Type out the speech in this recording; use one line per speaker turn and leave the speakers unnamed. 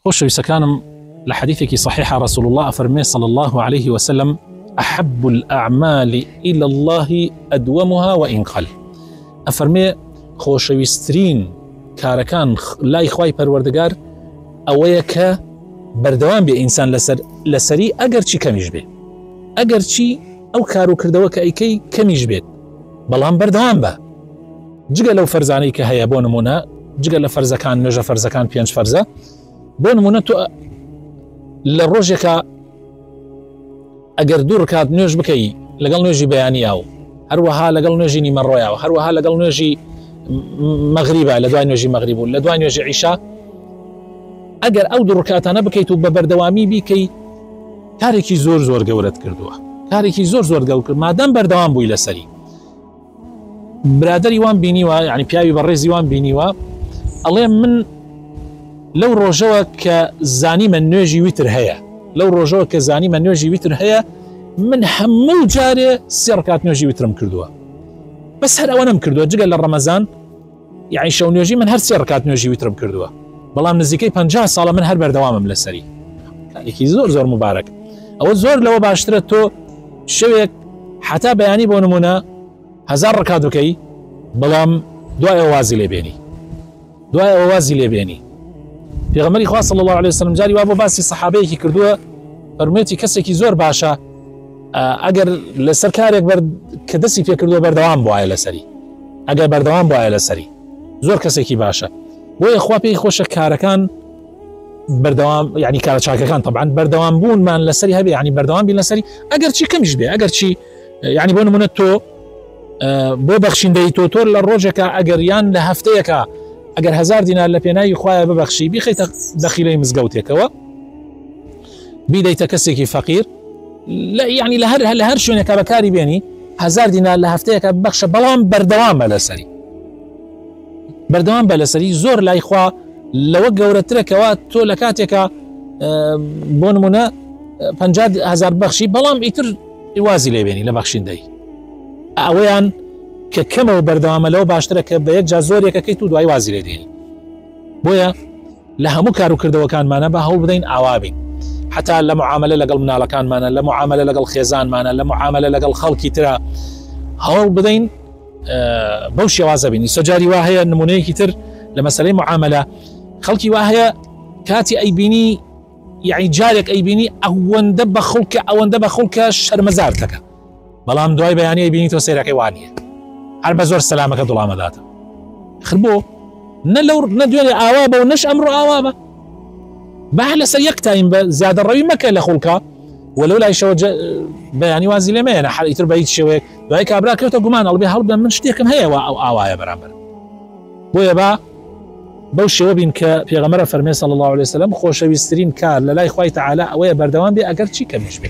خۆشەویستەکانم لە حەدیثێکی صحیحا رسول الله ئەفەرمێ صلی الله عليه وسلم أحب الأعمال إلى الله أدومها وإن قل. ئەفەرمێ خۆشەویستترین کارەکان لای خوای پەروەردگار ئەوەیە کە بەردەوام بێ ئینسان لەسەر لەسەری ئەگەر چی کەمیش بێ، ئەگەر چی ئەو کار و کردەوە کە ئەیکەی کەمیش بێت بەڵام بەردەوام بە. جگە لەو فەرزانەی کە هەیە، بۆ نمونە جگە لە فەرزەکان، نوێژە فەرزەکان پێنج فەرزە، بۆ نمونە تۆ لە ڕۆژێکە ئەگەر دوو ڕکات نوێژ بکەی لەگەڵ نوێژی بەیانیا و هەروەها لەگەڵ نوێژی نیمەڕۆیا و هەروەها لەگەڵ نوێژی مەغریبە لە دوای نوێژی مەغریب و لە دوای نوێژی عیشا، ئەگەر ئەو دوو ڕکاتانە بکەیت و بە بەردەوامی بیکەی کارێکی زۆر زۆر گەورەت کردووە، کارێکی زۆر زۆر گەور کرد مادەم بەردەوام بووی لەسەری. برادری وام بینیوە، یعنی پیاوی بەڕێزی وام بینیوە، ئەڵێ من لەو ڕۆژەوە کە زانیمە نوێژی ویتر هەیە، لەو ڕۆژەوە کە زانیمە نوێژی ویتر هەیە، من هەموو جارێ سێ ڕکات نوێژی ویترم کردووە، بەس هەر ئەوە نەم کردووە جگە لە ڕەمەزان، یعنی شەو نوێژی من هەر سێ ڕکات نوێژی ویترم کردووە، بەڵام نزیکەی 50 ساڵە من هەر بەردەوامم لەسەری. کارێکی زۆر زۆر مبارەک. ئەوە زۆر لەوە باشترە تۆ شەوێک حتا بەیانی بۆ نمونە 1000 ڕکات بکەی، بەڵام دوای ئەوە وازی لێبێنی، دوای ئەوە وازی لێبێنی. پێغەمبەری خوا صلی الله علیه وسلم جاری وا بۆ باسی سەحابەیەکی کردووە، فەرموویەتی کەسێکی زۆر باشە ئەگەر لەسەر کارێک کە دەستی پێکردووە بەردەوام بواە لەسەری، ئەگەر بەردەوام بواە لەسەری زۆر کەسێکی باشە. بۆیە خوا پێی خۆشە کارەکان بەردەوام، یعنی کارە چاکەکان طبعا بەردەوام بوونمان لەسەری هەبێ، یعنی بەردەوام بین لەسەری ئەگەر چی کەمیش بێ، ئەگەر چی یعنی بۆ نمونە تۆ بۆ بەخشیندەی تۆ تۆ لە ڕۆژێکە ئەگەر یان لە هەفتەیەکە ئەگەر 1000 دینار لە پێناوی خوایە ببەخشی، بیخەیتە دەخیلەی مزگەوتێکەوە، بیدەیتە کەسێکی فەقیر، یعنی لە هەر شوێنێکە بەکاری بێنی 1000 دینار لە هەفتەیەکە ببەخشە، بەڵام بەردەوام بە لەسەری، بەردەوام بە لەسەری. زۆر لای خوا لەوە گەورەترەکەوە تۆ لە کاتێکە بۆ نمونە 50,000 بەخشی، بەڵام ئیتر وازی لێبێنی لە بەخشیندەی. ئەوەیان کە کەمەوە بەردەوامە لەوە باشترە کە بە یەک جار زۆرێکەکەیت و دوای وازی لێدێنی. بۆیە لە هەموو کار و کردەوەکانمانە بە هەوڵ بدەین ئاوا بین، حتا لە معاملە لەگەڵ مناڵەکانمانە، لە معاملە لەگەڵ خێزانمانە، لە معاملە لەگەڵ خەڵکی ترە، هەوڵ بدەین بەو شێوازە بین. سەجاری وا هەیە نمونەیەکی تر لە مەسلەی معاملە، خەڵکی وا هەیە کاتی ئەیبینی، یعنی جارێک ئەیبینی ئەوەندە بە خڵکە، ئەوەندە بە خڵکە شەرمەزار دەکە، بەڵام دوای بەیانی ئەیبینی تۆ سەیرەکەی وانییە، هەر بە زۆر سەلامەکە دوڵامەداتە. خر بۆ نە لەو نە دوێنێ ئاوا بە و نەش ئەمڕۆ ئاوا بە، با لەسەر یەک تایم بە زیادە ڕەوی مەکە لە خوڵکە، و لەو لایشەوە بەیانی وازی لێ مەیەنە حەر ئیتر بە هیچ شێوەیەک. دوای کابرا کەوتە گومان، ئەڵبێ هەڵبێ من شتێکم هەیە وا ئەو ئاوایە بەرامبەر. بۆیە با بەو شێوە بین کە پێغەمبەر فەرمێ صلی الله علیه وسلم خۆشەویستترین کار لە لای خوای تەعالا ئەوەیە بەردەوام بێ ئەگەر چی کەمیش بێ.